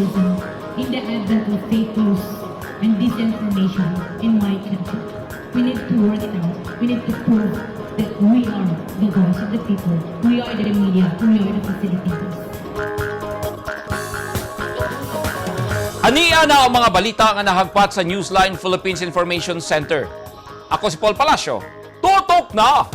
journalism in the advent of fake news and disinformation in my country. We need to work it out. We need to prove that we are the voice of the people. We are the media. We are the facilitators. Ania na ang mga balita nga nahagpat sa Newsline Philippines Information Center. Ako si Paul Palacio. Tutok na!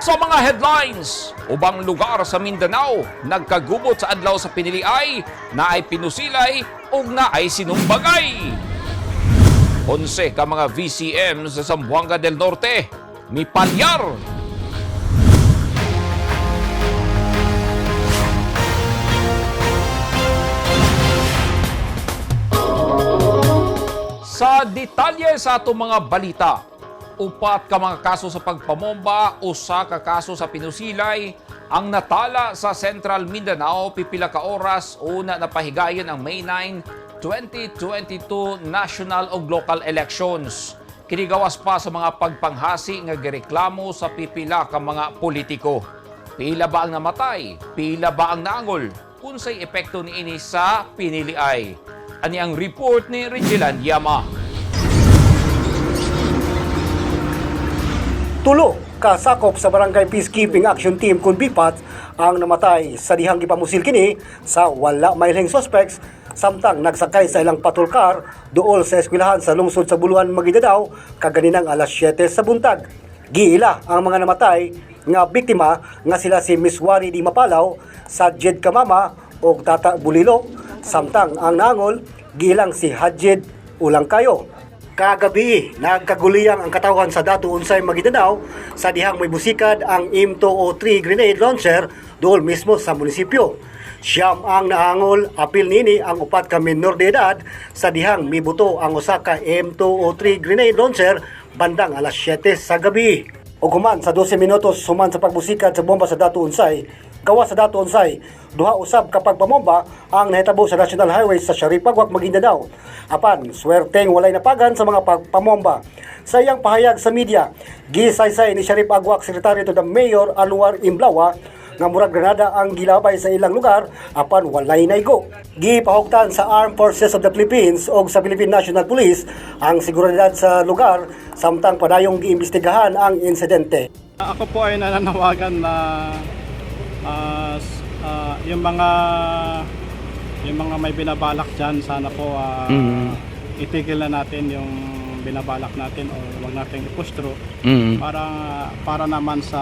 Sa mga headlines, ubang lugar sa Mindanao nagkagubot sa adlaw sa piniliay, naay pinusilay ug naay sinumbagay. 11 ka mga VCM sa Zamboanga del Norte mipalyar. Sa detalye sa atong mga balita, upat ka mga kaso sa pagpamomba, usa ka kaso sa pinusilay, ang natala sa Central Mindanao pipila ka oras una napahigayon ang May 9, 2022 national ug local elections. Kinigawas pa sa mga pagpanghasi nga gireklamo sa pipila ka mga politiko. Pila ba ang namatay? Pila ba ang naangol? Unsay epekto niini sa piniliay? Ani ang report ni Regilan Yama. Tulo kasakop sa Barangay Peacekeeping Action Team kun BIPAT ang namatay sa dihang gipamusil kini sa wala mailhing suspects samtang nagsakay sa ilang patrol car duol sa eskwelahan sa lungsod sa Buluan, Maguindanao kaganinang alas 7 sa buntag. Giila ang mga namatay nga biktima nga sila si Miswari Di Mapalaw, Sajid Kamama ug Tata Bulilo, samtang ang naangol giilang si Hajid Ulangkayo. Kagabi, nagkaguliyang ang katawhan sa Datu Unsay, Maguindanao sa dihang may busikad ang M203 grenade launcher dool mismo sa munisipyo. Siyam ang naangol, apil nini ang upat ka minor de edad sa dihang mibuto ang usa ka M203 grenade launcher bandang alas 7 sa gabi. O human sa 12 minutos human sa pagbusikad sa bomba sa Datu Unsay, gawa sa Datu Unsay, duha usab kapag pamomba ang nahitabo sa National Highway sa Sharipagwak, Maguindanao. Apan, swerteng walay napagan sa mga pagpamomba. Sa iyang pahayag sa media, gisaysay ni Sharif Agwak, Secretary to the Mayor Anwar Imblawa, nga murag granada ang gilabay sa ilang lugar apan walay naigo. Gipahugtan sa Armed Forces of the Philippines o sa Philippine National Police ang seguridad sa lugar samtang padayong giimbestigahan ang insidente. Ako po ay nananawagan na yung mga may binabalak dyan, sana po itigil na natin yung binabalak natin o wag natin i-push through para para naman sa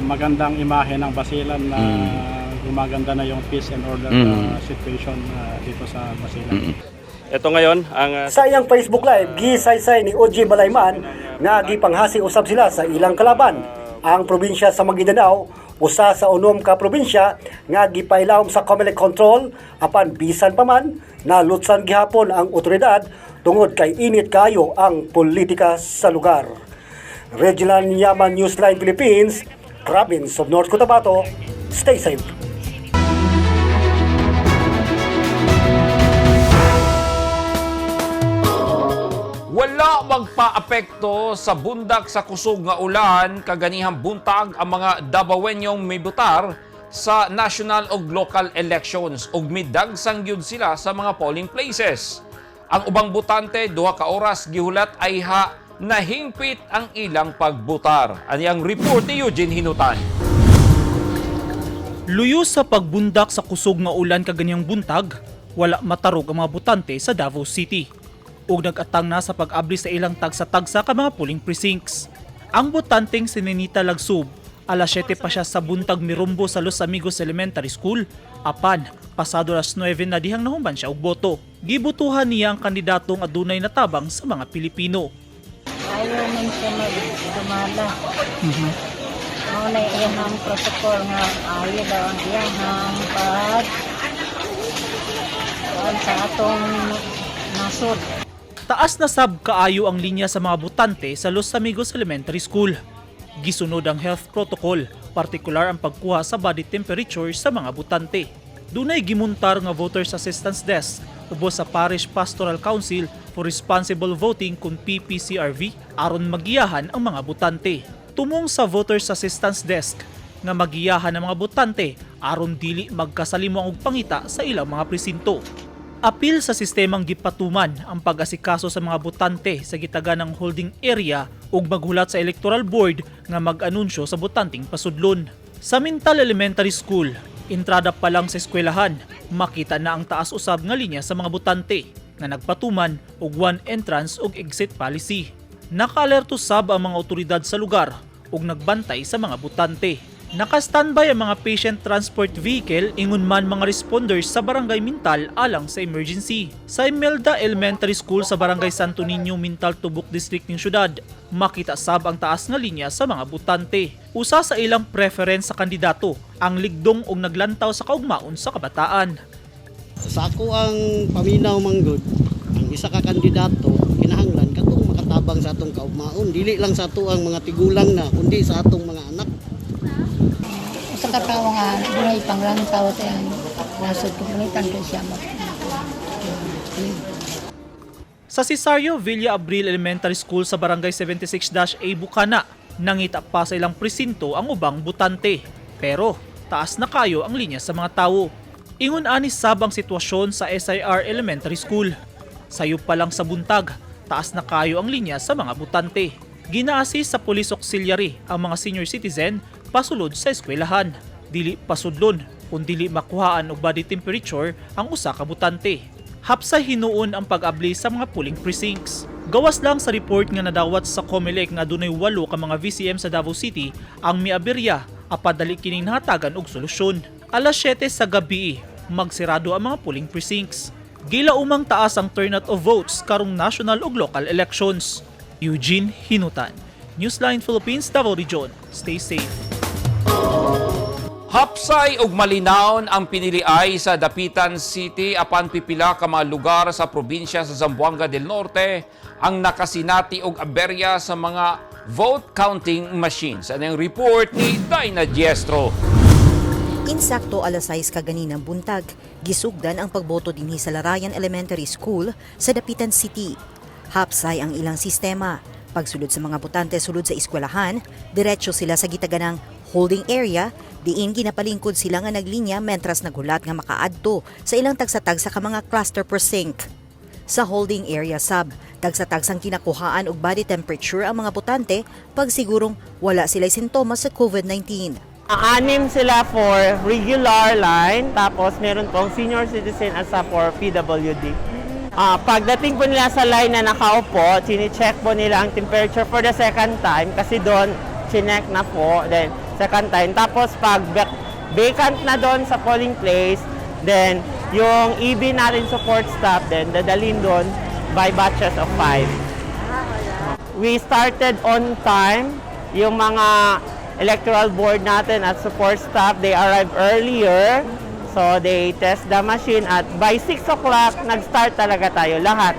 magandang imahe ng Basilan na gumaganda na yung peace and order situation dito sa Basilan. Ito ngayon ang Sa iyang Facebook Live, gisaysay ni OG Balayman nga gipanghasi usab sila sa ilang kalaban. Ang probinsya sa Maguindanao, usa sa unom ka probinsya nga gipailawom sa COMELEC control apan bisan pa man nalutsan gihapon ang otoridad tungod kay init kayo ang politika sa lugar. Regilan Yaman, Newsline Philippines, Province of North Cotabato. Stay safe. Wala magpaapekto sa bundak sa kusog nga ulan kaganihang buntag ang mga Dabawenyong mibutar sa national ug local elections ug midagsang gyud sila sa mga polling places. Ang ubang botante 2 ka oras gihulat ay ha nahingpit ang ilang pagbutar. Ani ang report ni Eugene Hinutan. Luyo sa pagbundak sa kusog nga ulan kaganyang buntag, wala matarog ang mga botante sa Davao City. Ug nagatang na sa pag-abli sa ilang tagsa-tagsa ka mga polling precincts. Ang botanteng si Nenita Lagsub, alas 7 pa siya sa buntag mirumbo sa Los Amigos Elementary School. Apan, pasado alas 9 na dihang nahuman siya og boto. Gibutuhan niya ang kandidatong adunay natabang sa mga Pilipino. Ayaw man siya magdumala. Mao na iyahang protocol nga ayaw daw ang iyahang pag kuan sa atong nasod. Taas na sab kaayo ang linya sa mga botante sa Los Amigos Elementary School. Gisunod ang health protocol, partikular ang pagkuha sa body temperature sa mga botante. Dunay gimuntar nga voters assistance desk ubos sa Parish Pastoral Council for Responsible Voting kung PPCRV aron magiyahan ang mga botante. Tumong sa Voters Assistance Desk nga magiyahan ang mga botante aron dili magkasalimuang og pangita sa ilang mga presinto. Apil sa sistemang gipatuman ang pag-asikaso sa mga botante sa gitaganang holding area ug maghulat sa electoral board nga mag-anunsyo sa botanteng pasudlon. Sa Mintal Elementary School, entrada pa lang sa eskwelahan, makita na ang taas usab nga linya sa mga botante nga nagpatuman og one entrance ug exit policy. Nakaalerto sab ang mga otoridad sa lugar ug nagbantay sa mga botante. Naka-standby ang mga patient transport vehicle ingon man mga responders sa Barangay Mintal alang sa emergency. Sa Imelda Elementary School sa Barangay Santo Niño, Mintal, Tubuk District ng syudad, makita sab ang taas nga linya sa mga botante. Usa sa ilang preference sa kandidato ang ligdong og naglantaw sa kaugmaon sa kabataan. Sa ako ang paminaw manggod, ang isa ka kandidato kinahanglan katong makatabang sa atong kaugmaon, dili lang sa ato ang mga tigulang na kundi sa atong mga anak. Usa ka tawo nga dunay panglantaw sa iyang nasod, panglantaw kay siya mo. Sa Cesario Villa Abril Elementary School sa Barangay 76-A Bucana, nangita pa sa ilang presinto ang ubang butante. Pero taas na kayo ang linya sa mga tawo. Ingon ani sab ang sitwasyon sa SIR Elementary School. Sayo pa lang sa buntag, taas na kayo ang linya sa mga butante. Gina-assist sa police auxiliary ang mga senior citizen pasulod sa eskwelahan. Dili pasudlon kung dili makuhaan og body temperature ang usa ka butante. Hapsay hinuon ang pag-abli sa mga polling precincts. Gawas lang sa report nga nadawat sa COMELEC nga dunay walo ka mga VCM sa Davao City ang miaberya apan dali kining nahatagan og solusyon. Alas 7 sa gabi, magsirado ang mga polling precincts. Gilaumang taas ang turnout of votes karong national ug local elections. Eugene Hinutan, Newsline Philippines, Davao Region. Stay safe. Hapsay ug malinawon ang piniliay sa Dapitan City apan pipila ka mga lugar sa probinsya sa Zamboanga del Norte ang nakasinati og aberya sa mga vote counting machines. Ano yung report ni Dinah Diestro? Insakto alas 6 kaganinang buntag, gisugdan ang pagboto dinhi sa Larayan Elementary School sa Dapitan City. Hapsay ang ilang sistema. Pagsulod sa mga botante sulod sa eskwelahan, diretso sila sa gitaganang holding area, diin ginapalingkod sila nga naglinya mentras naghulat nga makaadto sa ilang tagsa-tagsa ka mga cluster precinct. Sa holding area sab, tagsa-tagsang kinakuhaan og body temperature ang mga botante pagsigurong wala sila'y sintomas sa COVID-19. Anim sila for regular line, tapos meron pong senior citizen at sa for PWD. Pagdating po nila sa line na nakaupo, chine-check po nila ang temperature for the second time kasi doon chinek na po, then second time. Tapos pag vacant na doon sa polling place, then yung EB natin support staff, then dadalhin doon by batches of five. We started on time. Yung mga electoral board natin at support staff, they arrived earlier. So they test the machine at by 6 o'clock, nag-start talaga tayo lahat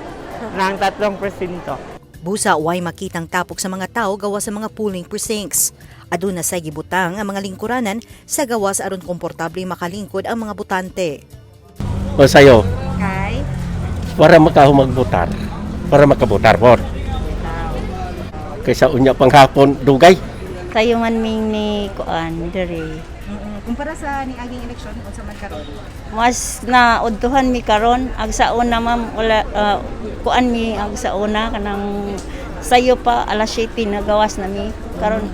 ng tatlong presinto. Busa way makitang tapok sa mga tao gawas sa mga polling precincts. Aduna say gibutang ang mga lingkuranan sa gawas aron komportable makalingkod ang mga botante. O sayo? Para makahumagbotar. Para makabotar por. Kaysa unya pang hapon, dugay. Sayo man ming ni kuan diri. Kumpara sa niaging eleksyon, unsa man karon? Mas na udtuhan mi karon ag sa una, ma'am, wala kuan mi ag sa una kanang sayo pa alas 7 nagawas na mi, karon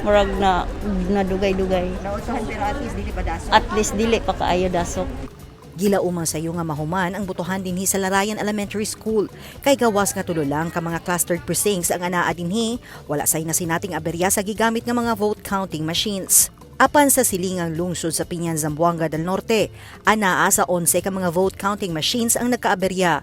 murag na nadugay-dugay. Naudtuhan pero at least dili pa dasok. At least dili pa kaayo dasok. Gilaumang sayo nga mahuman ang botohan dinhi sa Larayan Elementary School. Kay gawas nga tulo lang ka mga clustered precincts ang anaa dinhi, wala say nasinating aberya sa gigamit nga mga vote counting machines. Apan sa silingang lungsod sa Piñan, Zamboanga del Norte, anaa sa 11 ka mga vote counting machines ang nagkaaberya.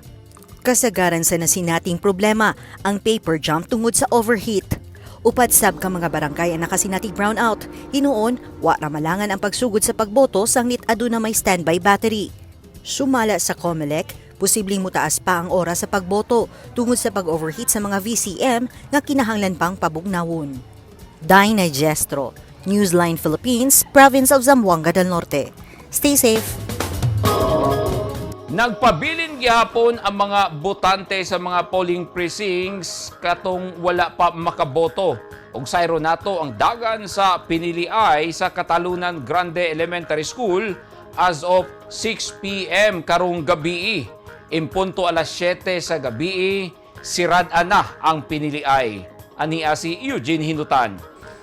Kasagaran sa nasinating problema ang paper jam tungod sa overheat. Upat sab ka mga barangay ang nakasinatig brownout. Hinuon, wa ra malangan ang pagsugod sa pagboto sanglit aduna may standby battery. Sumala sa COMELEC, posibleng mutaas pa ang oras sa pagboto tungod sa pag-overheat sa mga VCM nga kinahanglan pang pabugnawon. Dinah Gestro, Newsline Philippines, Province of Zamboanga del Norte. Stay safe. Nagpabilin gihapon ang mga botante sa mga polling precincts katong wala pa makaboto. Ug sayro nato ang dagan sa piniliay sa Catalunan Grande Elementary School as of 6 p.m. karong gabii. Impunto alas 7 sa gabii, sirad na ang piniliay. Ania si Eugene Hinutan.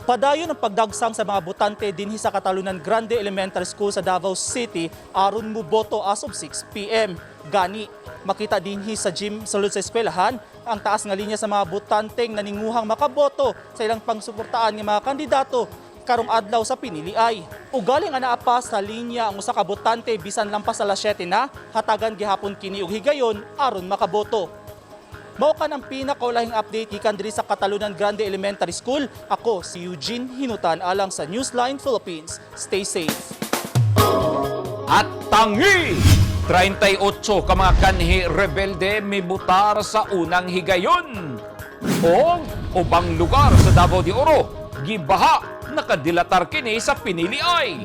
Padayon ang pagdagsang sa mga botante dinhi sa Catalunan Grande Elementary School sa Davao City aron muboto as of 6 p.m. Gani, makita dinhi sa gym sulod sa eskwelahan ang taas nga linya sa mga botanteng naninguhang makaboto sa ilang pangsuportaan nga mga kandidato karong adlaw sa piniliay. Ugaling nga naa pa sa linya ang usa ka botante bisan lampas alas 7 na, hatagan gihapon kini og higayon aron makaboto. Mao kan ang pinakaulahing update gikan diri sa Catalunan Grande Elementary School. Ako si Eugene Hinutan alang sa Newsline Philippines. Stay safe. At tangi! 38 ka mga kanhi rebelde mibutar sa unang higayon. O ubang lugar sa Davao de Oro, gibaha, nakadilatar kini sa piniliay.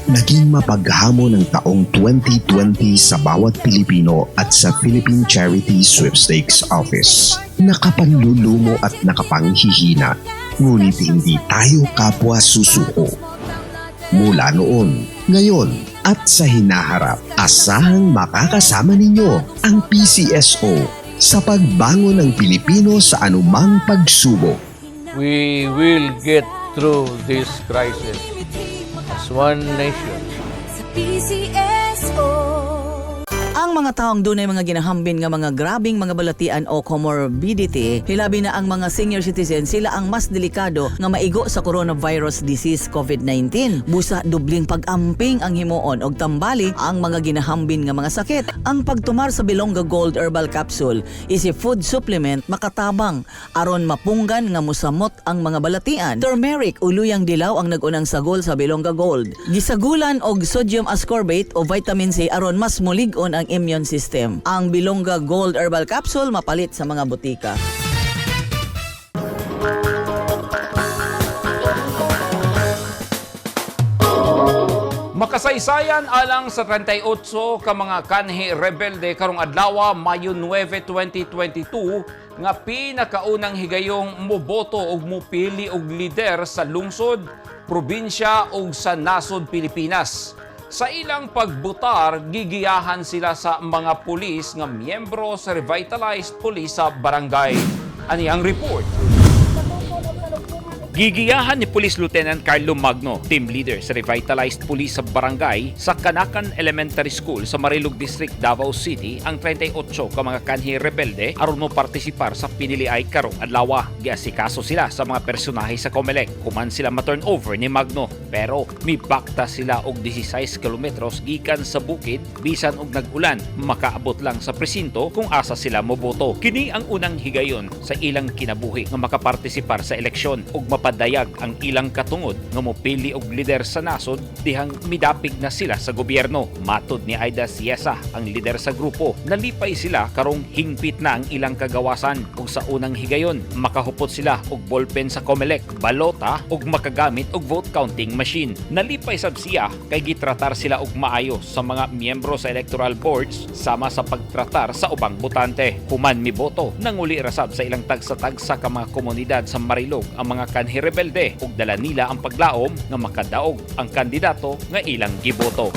Naging mapaghamon ang taong 2020 sa bawat Pilipino at sa Philippine Charity Sweepstakes Office. Nakapanlulumo at nakapanghihina, ngunit hindi tayo kapwa susuko. Mula noon, ngayon at sa hinaharap, asahang makakasama ninyo ang PCSO sa pagbangon ng Pilipino sa anumang pagsubok. We will get through this crisis as one nation. PCSO. Ang mga taong dunay mga ginahambin nga mga grabing mga balatian o comorbidity, hilabi na ang mga senior citizen, sila ang mas delikado nga maigo sa coronavirus disease COVID-19. Busa dubling pag-amping ang himuon og tambali ang mga ginahambin nga mga sakit. Ang pagtumar sa Bilongga Gold Herbal Capsule is a food supplement makatabang aron mapunggan nga musamot ang mga balatian. Turmeric o luyang dilaw ang nagunang sagol sa Bilongga Gold. Gisagulan og sodium ascorbate o vitamin C aron mas mulig-on ang immune system. Ang Bilongga Gold Herbal Capsule mapalit sa mga botika. Makasaysayan alang sa 38 ka mga kanhi rebelde karong adlaw, Mayo 9, 2022, nga pinakaunang higayong moboto ug mopili og lider sa lungsod, probinsya ug sa nasod Pilipinas. Sa ilang pagbutar, gigiyahan sila sa mga pulis nga miyembro sa revitalized police sa barangay. Ani ang report. Gigiyahan ni Police Lieutenant Carlo Magno, team leader sa Revitalized Police sa Barangay sa Kanakan Elementary School sa Marilog District, Davao City, ang 38 ka mga kanhi rebelde aron mo partisipar sa piniliay karong adlaw. Giasikaso sila sa mga personahe sa COMELEC human sila ma-turn over ni Magno. Pero mibakta sila og 16 kilometros gikan sa bukid bisan og nag-ulan, makaabot lang sa presinto kung asa sila moboto. Kini ang unang higayon sa ilang kinabuhi nga makapartisipar sa eleksyon ug mapadayag ang ilang katungod nga mopili og lider sa nasod dihang midapig na sila sa gobyerno. Matod ni Aida Siesa, ang lider sa grupo, nalipay sila karong hingpit na ang ilang kagawasan ug sa unang higayon makahupot sila og ballpen sa COMELEC, balota ug makagamit og vote counting machine. Nalipay sab siya kay gitratar sila og maayo sa mga miyembro sa electoral boards sama sa pagtratar sa ubang botante. Human miboto, nanguli ra sab sa ilang tagsa-tagsa ka mga komunidad sa Marilog ang mga kanhi rebelde ug dala nila ang paglaom nga makadaog ang kandidato nga ilang giboto.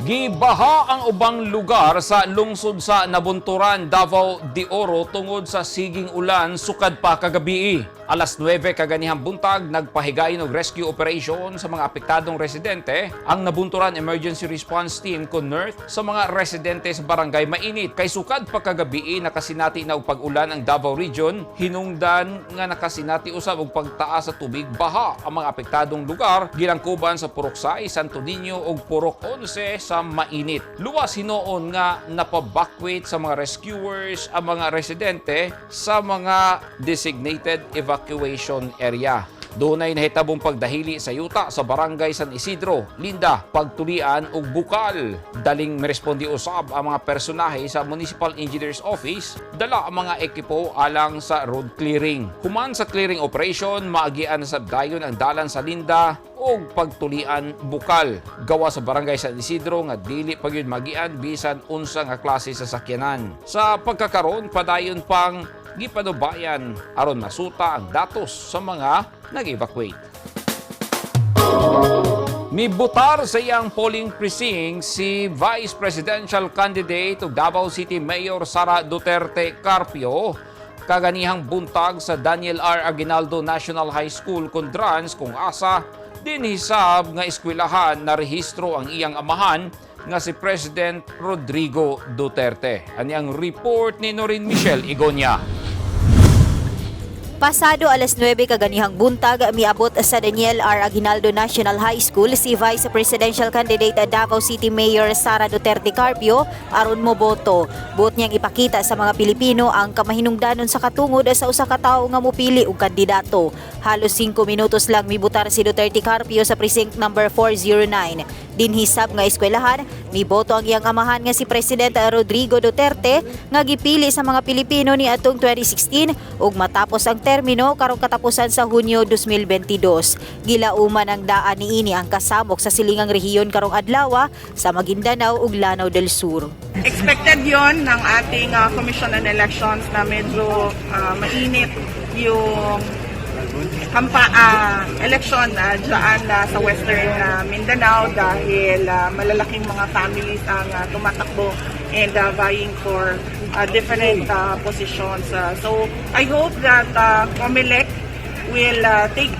Gibaha ang ubang lugar sa lungsod sa Nabunturan, Davao de Oro tungod sa siging ulan sukad pa kagabii. Alas 9 kaganihang buntag, nagpahigayon og rescue operation sa mga apektadong residente ang Nabunturan Emergency Response Team kon NERT sa mga residente sa Barangay Mainit. Kay sukad pa kagabii nakasinati na og pag-ulan ang Davao Region, hinungdan nga nakasinati usab og pagtaas sa tubig baha ang mga apektadong lugar gilangkuban sa Purok 6, Santo Niño ug Purok 11 sa Mainit. Luwas hinuon nga napabakwit sa mga rescuers ang mga residente sa mga designated evacuation area. Dunay nahitabong pagdahili sa yuta sa Barangay San Isidro, Linda, Pagtulian ug Bukal. Daling miresponde usab ang mga personahe sa Municipal Engineer's Office, dala ang mga ekipo alang sa road clearing. Human sa clearing operation, maagian na sab dayon ang dalan sa Linda og pagtulian bukal gawa sa Barangay San Isidro nga dili pa gyud magian bisan unsa nga klase sa sakyanan. Sa pagkakaron, padayon pang gipanubayan aron masuta ang datos sa mga nag-evacuate. Mibutar sa iyang polling precinct si Vice Presidential Candidate ug Davao City Mayor Sara Duterte Carpio kaganihang buntag sa Daniel R. Aguinaldo National High School, Kundrans, kung asa dinhisab nga eskwelahan na rehistro ang iyang amahan nga si President Rodrigo Duterte. Ani ang report ni Norin Michelle Igonia. Pasado alas 9 kaganihang buntag, miabot sa Daniel R. Aguinaldo National High School si Vice Presidential Candidate Davao City Mayor Sara Duterte Carpio aron moboto. Buot niyang ipakita sa mga Pilipino ang kamahinungdanon sa katungod sa usa ka tawo nga mopili og kandidato. Halos 5 minutos lang mibutar si Duterte Carpio sa precinct number 409. Dinhisab nga eskwelahan, miboto ang iyang amahan nga si President Rodrigo Duterte nga gipili sa mga Pilipino ni atong 2016 ug matapos ang termino karong katapusan sa Hunyo 2022. Gilauman ang daan niini ang kasamok sa silingang rehiyon karong adlaw sa Maguindanao ug Lanao del Sur. Expected yon ng ating Commission on Elections na medyo mainit yung election dyan sa Western Mindanao dahil malalaking mga families ang tumatakbo and vying for different positions. So I hope that COMELEC will take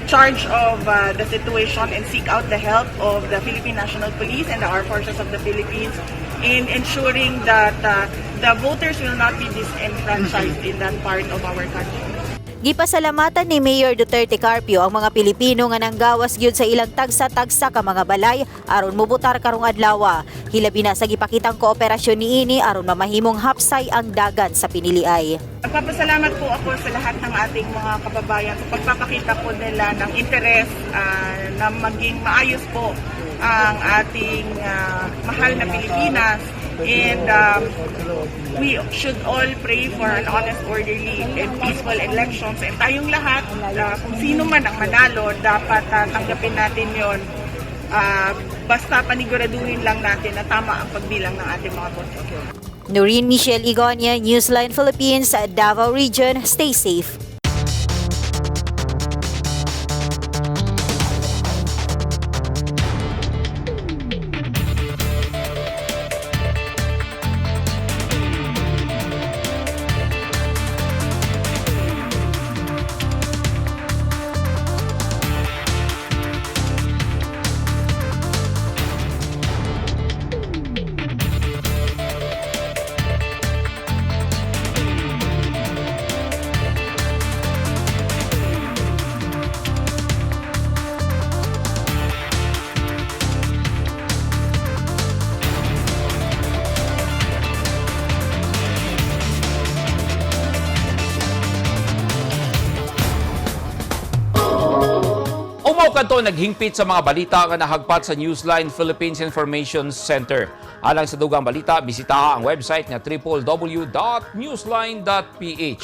charge of the situation and seek out the help of the Philippine National Police and the Armed Forces of the Philippines in ensuring that the voters will not be disenfranchised in that part of our country. Gipasalamatan ni Mayor Duterte Carpio ang mga Pilipino nga nanggawas gyud sa ilang tagsa-tagsa ka mga balay aron mobutar karong adlaw. Hilabi na sa gipakitang kooperasyon niini aron mamahimong hapsay ang dagan sa piniliay. Nagpapasalamat po ako sa lahat ng ating mga kababayan sa pagpapakita po nila ng interes na maging maayos po ang ating mahal na Pilipinas, and we should all pray for an honest, orderly, and peaceful elections. And tayong lahat, kung sino man ang manalo, dapat tanggapin natin yon. Basta paniguraduhin lang natin na tama ang pagbilang ng ating mga boto. Noreen Michelle Igonia, Newsline Philippines, Davao Region. Stay safe. Umaw kadto naghingpit sa mga balita nga nahagpat sa Newsline Philippines Information Center. Alang sa dugang balita, bisita ang website nga www.newsline.ph.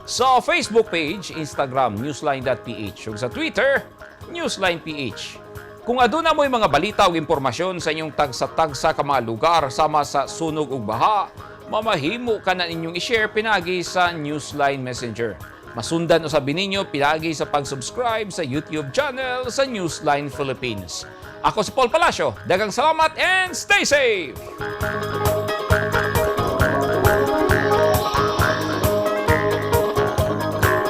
Sa Facebook page, Instagram, newsline.ph. Ug sa Twitter, newsline.ph. Kung aduna mo'y mga balita o impormasyon sa inyong tagsa-tagsa ka mga lugar sama sa sunog ug baha, mamahimo ka na ninyong i-share pinagi sa Newsline Messenger. Masundan usab ninyo pinagi sa pag-subscribe sa YouTube channel sa Newsline Philippines. Ako si Paul Palacio. Daghang salamat and stay safe!